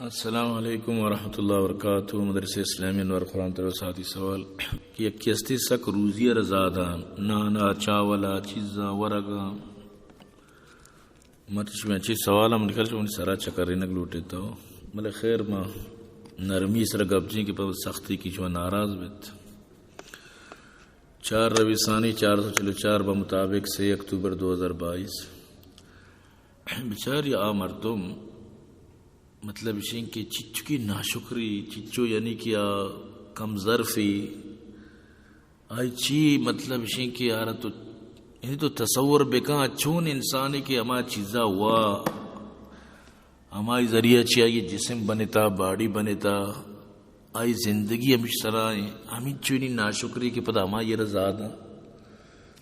السلام علیکم ورحمۃ اللہ وبرکاتہ۔ مدرسہ اسلامی انوار قرآن تر ساتھی سوال کہ یکی استی سک روزی ءَ را زاداں، نانا، چاولا، چیزاں، ورگاں۔ من چش میں چی سوال ہم نکل چون سرا چکرینگ لوٹے تو، بلے خیر، ما نرمی سر گپ جیں کہ پہ سختی کی چون ناراض بیت۔ چار ربیع ثانی چار سو چل و چار بمطابق سے اکتوبر دو ہزار بائیس۔ بچاری آ مردم، مطلب اشیں کہ چچکی ناشکری، چچو یعنی کہ آ کم ظرفی، آئی چی مطلب اشیں کہ آرا تو، یعنی تو تصور بکن، چون انسانی کہ ہما چیزا ہوا، ہمائی ذریعہ چی آئی جسم بنتا، باڈی بنتا، آئی زندگی ہمیش سرا ایں، ہمینچو نی ناشکری کہ پدا ہمائی را زاداں۔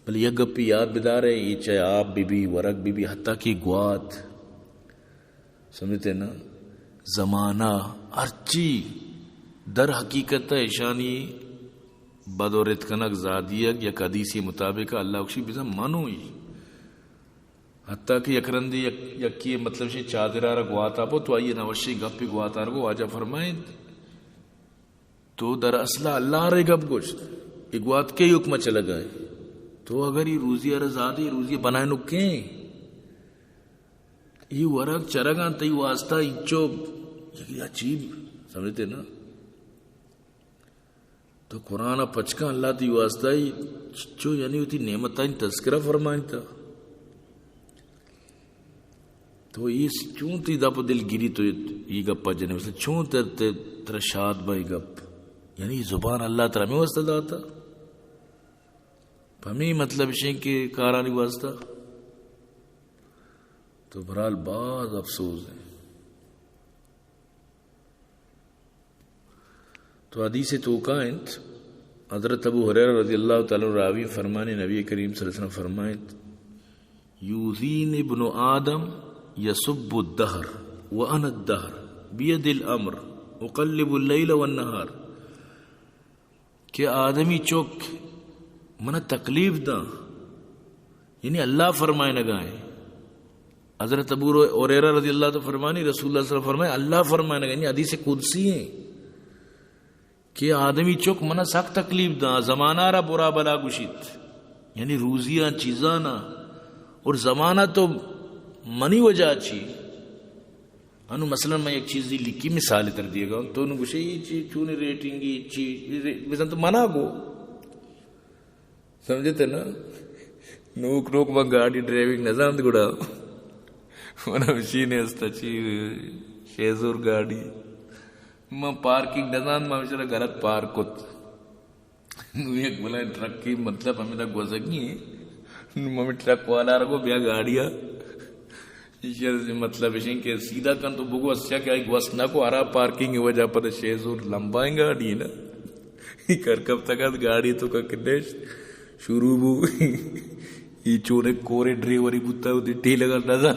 بلے یک گپی یاد بدارے، اے چاہے آپ بی بی، ورگ بی بی، حتیٰ کہ گوات، سمجھتے نا، زمانہ، ہرچی در حقیقت اشانی بد و رد کنگ، زادیگ، یک حدیثی مطابق اللہ بخشی بزن منوئی۔ حتیٰ کہ یک رندے یک، یکی مطلب شی چادرا را گواتا پو تو آئی نوشی گپی گواتا رگو واجہ فرمائیں، تو در اصل اللہ رے گپ گوشت، اے گوات کے حکم چلگا ہے؟ تو اگر یہ روزی ارا زادی روزی بنائے نکیں، یہ ورگ چرگاں تئی واسطہ انچو یک عجیب، سمجھتے نا؟ تو قرآن ءَ پچ کن، اللہ تئی واسطہ ای چو یعنی وتی نعمتانی تذکرہ فرمائینتا۔ تو اے س-، چون تئی دپ دلگیری تو اے گپ ءَ جنے، مثلاً چون تر، تر، ترا شاد بہ اے گپ؟ یعنی زبان اللہ ترا ہمے واسطہ داتا؟ پمی مطلب اشیں کہ کارانی واسطہ؟ تو برحال باز افسوس ہے۔ تو حدیث توکا انت، حضرت ابو ہریرہ رضی اللہ تعالی عنہ راوی فرمانی، نبی کریم صلی اللہ علیہ وسلم فرمائیت، یوذین ابن آدم یسب الدہر وانا الدہر بید الامر اقلب اللیل والنہار۔ کہ آدمی چک من تکلیف داں، یعنی اللہ فرمائنگا ہے۔ حضرت ابو ہریرہ رضی اللہ تعالی فرمانی، رسول اللہ صلی اللہ علیہ وسلم فرمائے، اللہ فرمائنگا، یعنی حدیث قدسی ہیں کہ آدمی چک من سک تکلیف داں، زمانہ را برا بلا گشیت، یعنی روزیاں چیزاں نا، اور زمانہ تو منی وجہ چی۔ انو مثلاً من یک چیزی لکھی، مثال تر دیگا، تو نو گوشے، یہ چی، چونی ریٹنگ، یہ چی، یہ رے-، بزن تو منا گو۔ سمجھتے نا؟ نوک نوک من گاڑی ڈرائیونگ نزانت گڑا۔ من مشین استا چی، شیزور گاڑی۔ من پارکنگ نزانت، من مشرا غلط پارک کت۔ نو یک بلائیں ٹرکے، مطلب ہمیدا گوزگی ہیں۔ نو ہمیں ٹرک والا را گو بیا گاڑیا۔ ایشی مطلب اشیں کہ سیدھا کن تو بگو، اسیا کہ آئی گوست نہ کو، ہرا پارکنگ وجہ پر شیزور لمبائیں گاڑی نا۔ کر کب تک گاڑی تو کا کنش شروع بو۔ یہ چونے کورے ڈریوری بوتا ہوتی ٹیلگا نظر۔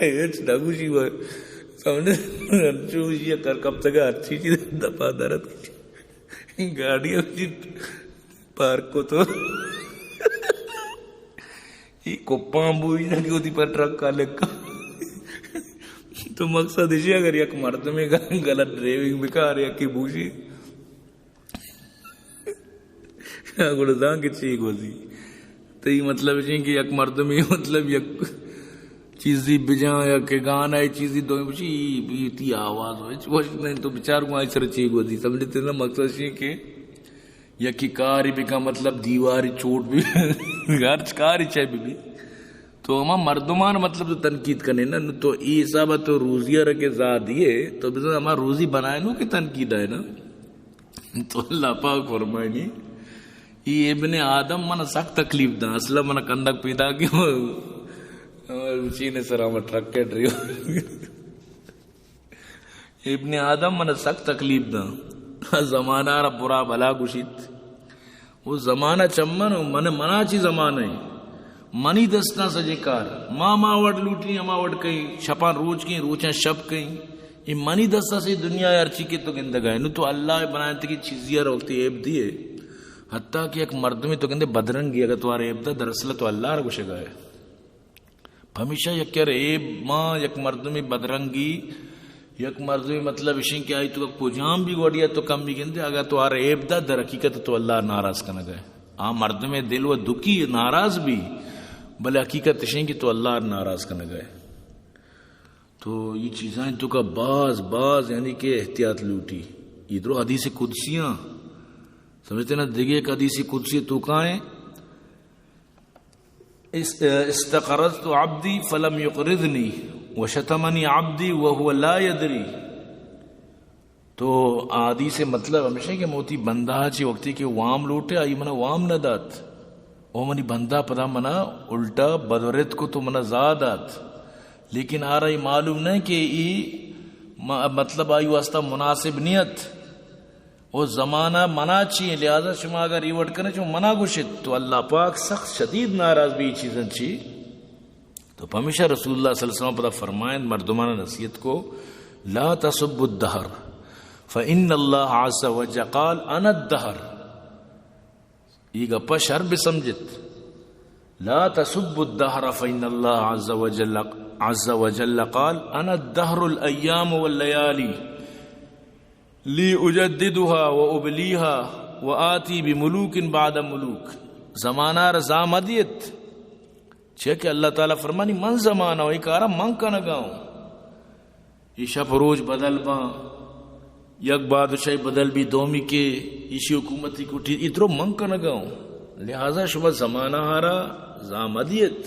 ہچ نہ گوشی وہ۔ سمجھے؟ انچو گوشی کر کب تک ہر چیز دپا درد۔ گاڑی ہم چیز پارک کو تو۔ یہ کپان بوئی نہ کہ ہوتی پر ٹرک کا لکھا۔ تو مقصد اسی اگر یک مردمے غلط ڈرائیونگ بکار یا کہ بوشی۔ گڑا زان کہ چی گوزی۔ تئی مطلب چی کہ یک مردمے مطلب یک چیزی بجان یا کہ گانا ہے چیزی دوئیں بچی، ای، ای تی آواز ہو، ہچ وش نہیں تو بچار کو آئی سر چی گوزی۔ سمجھتے نا مقصد چی کہ یکی کاری بکن مطلب دیواری چوٹ بھی، ہرچ کاری چاہے بھی، بھی۔ تو ہما مردمان مطلب تو تنقید کنے نا، تو ای حساب تو روزی رکھے زا دیے، تو بزن ہما روزی بنائے نو کہ تنقید آئے نا۔ تو اللہ پاک فرمائنی، ای ابن آدم من سک تکلیف داں، اصلا من کندک پیدا کیوں، چین سلامت ٹرک کے ڈریور۔ ابن آدم من سک تکلیف داں، زمانہ را برا بلا گوشیت۔ وہ زمانہ چمن و من، منا چی زمانہ ہے۔ منی دستاں سجے کار۔ ما، ما وڑ لوٹی، ہما وڑ کئی، شپاں روچ کئی، روچاں شپ کئی۔ یہ منی دستاں سے دنیا ہر چی کہ تو گندگا ہے۔ نو تو اللہ بنائے تکی چیزی ہر وقت عیب دیے۔ حتیٰ کہ ایک مردمی تو گندے بدرنگی، اگر تو ہر عیب دا، دراصل تو اللہ را گوشگا ہے۔ پمیشا یک یار عیب ما، یک مردمی بدرنگی، یک مردمی مطلب اشیں کہ آئی تو کجام بھی وڑیا تو کمی گندے، اگر تو ہر عیب دا، در حقیقت تو اللہ ناراض کنگا ہے۔ آ مردم دل و دکی ناراض بھی، بلے حقیقت اشیں کہ تو اللہ ناراض کنگا ہے۔ تو یہ چیزاں تو کا باز، باز یعنی کہ احتیاط لوٹی۔ یہ درو حدیث قدسیاں سمجھتے نا، دیگه ایک حدیث قدسی تو کائیں، است-، استقرضت عبدی فلم یقرضنی وشتمنی عبدی وهو لا یدری۔ تو آ حدیث مطلب ہمیشہ کہ موتی بندہ چی وقتی کہ وام لوٹے، آئی منا وام نہ دات، او منی بندہ پدا منا الٹا بدورت کو تو منا زا دات، لیکن آرا یہ معلوم نہ کہ ای م-، مطلب آئی واسطہ مناسب نیت۔ او زمانہ منا چی، لہذا شما اگر ای وٹ کنے چو منا گوشت تو اللہ پاک سخت شدید ناراض بھی چیزن چی۔ تو پمیشا رسول اللہ صلی اللہ علیہ وسلم پدا فرمائند مردمان نصیحت کو، لا تسبوا الدهر فإن الله عز وجل قال انا الدهر۔ یہ گپا شر بسمجھت۔ لا تسبوا الدهر فإن الله عز وجل، عز وجل قال انا الدهر الأيام والليالي لی اجددها و ابلیها و آتی بملوک بعد ملوک۔ زمانہ را زا مدیت، چیا کہ اللہ تعالی فرمانی من زمانہ و ای کارا من کنگا ہوں۔ یہ شپ روچ بدل باں، یک بادشاہی بدل بھی دومی کے، ایشی حکومتی کٹی، ادرو من کنگا ہوں۔ لہذا شما زمانہ را زا مدیت۔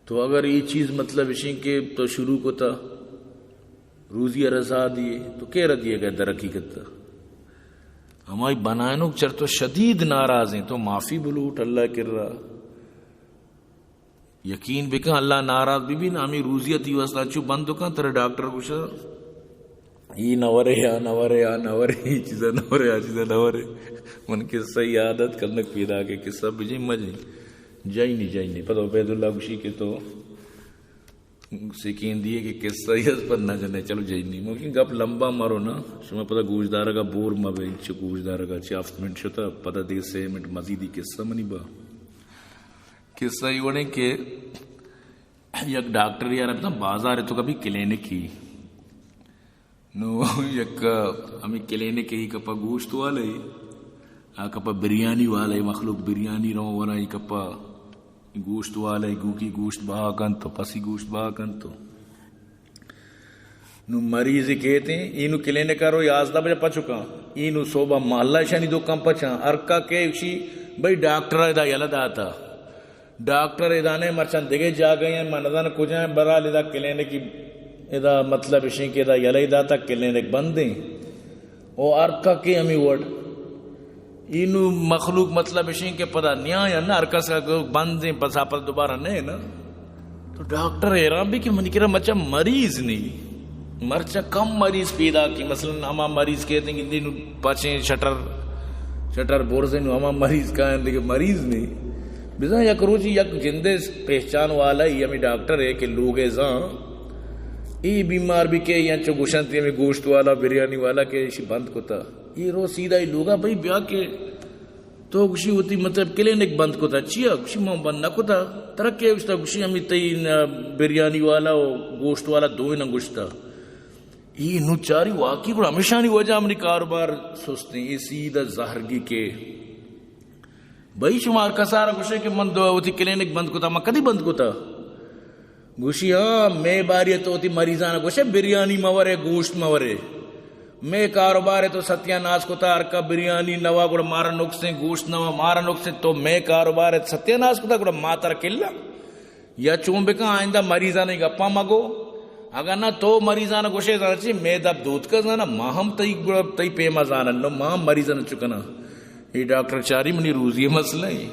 تو اگر یہ چیز مطلب اشیں کہ تو شروع کو تا روزی ء رضا دیے، تو کیرا دیے گئے در حقیقت؟ ہمائی بنائنوک چر تو شدید ناراض ہیں، تو معافی بلوٹ اللہ کرا۔ یقین بکن اللہ ناراض بی بی نا، ہمیں روزی تی واسطہ چو بند کن، ترے ڈاکٹر گوشا، ای نہ ورے، آ نہ ورے، آ نہ ورے، ای چیزا نہ ورے، آ چیزا نہ ورے۔ من قصہ یاد ات، کلنک پیدا کے قصہ بجیں مجیں۔ جائنی، جائنی۔ پتہ عبید اللہ گوشی کہ تو سکین دیے کہ قصہ ہی است پر نہ جنے، چلو جائنی۔ ممکن گپ لمبا مرو نا، شما پتہ گوشدارگا بور مبے، چہ گوشدارگا چہ ہفت منٹ شتا، پتہ دیگہ سے منٹ مزیدی قصہ منی با۔ قصہ ای وڑیں کہ یک ڈاکٹر یار اتنا بازار تو کبھی کلینک ہی۔ نو یک ہمیں کلینک ہی کپا گوشت والے، آ کپا بریانی والے، مخلوق بریانی رو ورا، ای کپا گوشت والے، گوکی گوشت بہا کن تو، پسی گوشت بہا کن تو۔ نو مریض کہتے ہیں، اینو کلینک رو یازدہ بجے پچکا، اینو صبح محلہ شانی دکان پچا، ارکا کے اسی بھئی ڈاکٹر ادا یلہ داتا۔ ڈاکٹر ادانے مرچاں دگہ جاگہ ہیں، من نزان کجا ہیں، برحال ادا کلینک ادا مطلب اشیں کہ ادا یلہ داتا کلینک بند ہیں۔ او ارکا کے ہمیں وڑ۔ اینو مخلوق مطلب اشیں کہ پدا نیا یا نہ، ارکا سے بند ہیں، بس آپ دوبارہ نہ نا۔ تو ڈاکٹر حیران بھی کہ منی کرا مچا مریض نہیں۔ مرچا کم مریض پیدا کی، مثلاً ہما مریض کہتے ہیں کہ دین پچیں شٹر، شٹر برزیں، نو ہما مریض کائیں، دیگہ مریض نہیں۔ بزاں یک روچی یک جندے پہچان والا ہی ہمیں ڈاکٹر ہے کہ لوگ ہے زاں، ای بیمار بھی کہ یا چو گوشنتی ہمیں گوشت والا، بریانی والا کہ ایشی بند کتا۔ ای رو سیدھا ای لوگا بھئی بیا کہ تو گوشی وتی مطلب کلینک بند کتا، چیا؟ گوشی من بند نہ کتا۔ ترا کے گوشتا؟ گوشی ہمیں تئی بریانی والا و گوشت والا دوئیں نہ گوشتا۔ ای نو چاری واقعی گڑا ہمیشانی وجہ منی کاروبار سستیں۔ ای سیدھا زہرگی کے بھئی شما ہر کسارا گوشے کہ من دو وتی کلینک بند کتا، من کدی بند کتا؟ گوشی، ہاں، مے باری تو وتی مریضانا گوشے بریانی مورے، گوشت مورے۔ مے کاروبار تو ستیاناس کتا، ہرکا بریانی نوا گڑا مارا نقصیں، گوشت نوا مارا نقصیں، تو مے کاروبار ستیاناس کتا گڑا ما ترا کلا۔ یا چون بکن آئندہ مریضانی گپا مگو، اگر نہ تو مریضانا گوشے زانا چی مے دپ دوتکا زانا، ما ہم تئی گڑا تئی پیما زانا، نو ما ہم مریضانا چکنا۔ اے ڈاکٹر چاری منی روزی مسئلہ ہے۔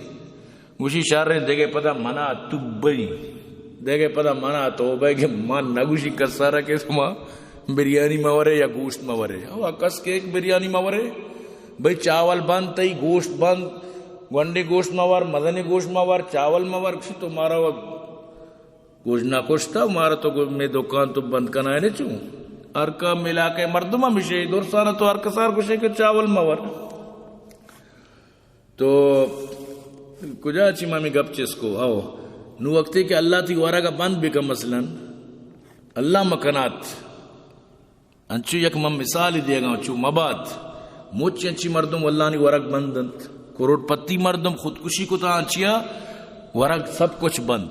گوشی، شر انت، دگہ پدا منا توبہ انت۔ دگہ پدا منا توبہ انت کہ من نگوشی کسارا کہ شما بریانی مورے یا گوشت مورے۔ او کس کہ ایک بریانی مورے، بھئی چاول بند، تئی گوشت بند، گونڈیں گوشت مور، مزنیں گوشت مور، چاول مور، گوشی تو مارا و گوشت نہ کشتا، مارا تو گو-، مے دکان تو بند کنائے نے چوں۔ ہر کام علاقہ مردم ہمیشہ درسانا تو ہر کسار گوشے کہ چاول مور۔ تو کجا چی ما ہمیں گپ چست کو؟ ہو، نو وقتے کہ اللہ تی ورگ ءَ بند بکن، مثلاً اللہ مکنات، انچو یک من مثال دیگا، چو مبات مچ انچی مردم واللانی ورگ بند انت، کروڑ پتی مردم خودکشی کتا، انچیا ورگ سب کچھ بند۔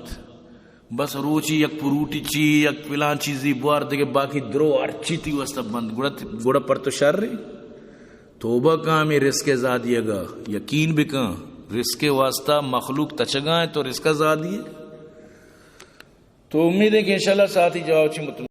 بس روچی یک پروٹی چی، یک پلان چیزی بوار دگہ، باقی درو ہرچی تی واسطہ بند۔ گڑا، گڑا پر تو شر ری۔ توبہ کن ہمے رزق ءِ زادی ءَ گا، یقین بکن، رزق ءِ واسطہ مخلوق تچگا ہے، تو رزق ءِ زادی ہے۔ تو امید ہے کہ انشاءاللہ ساتھی جواب چی مطمئن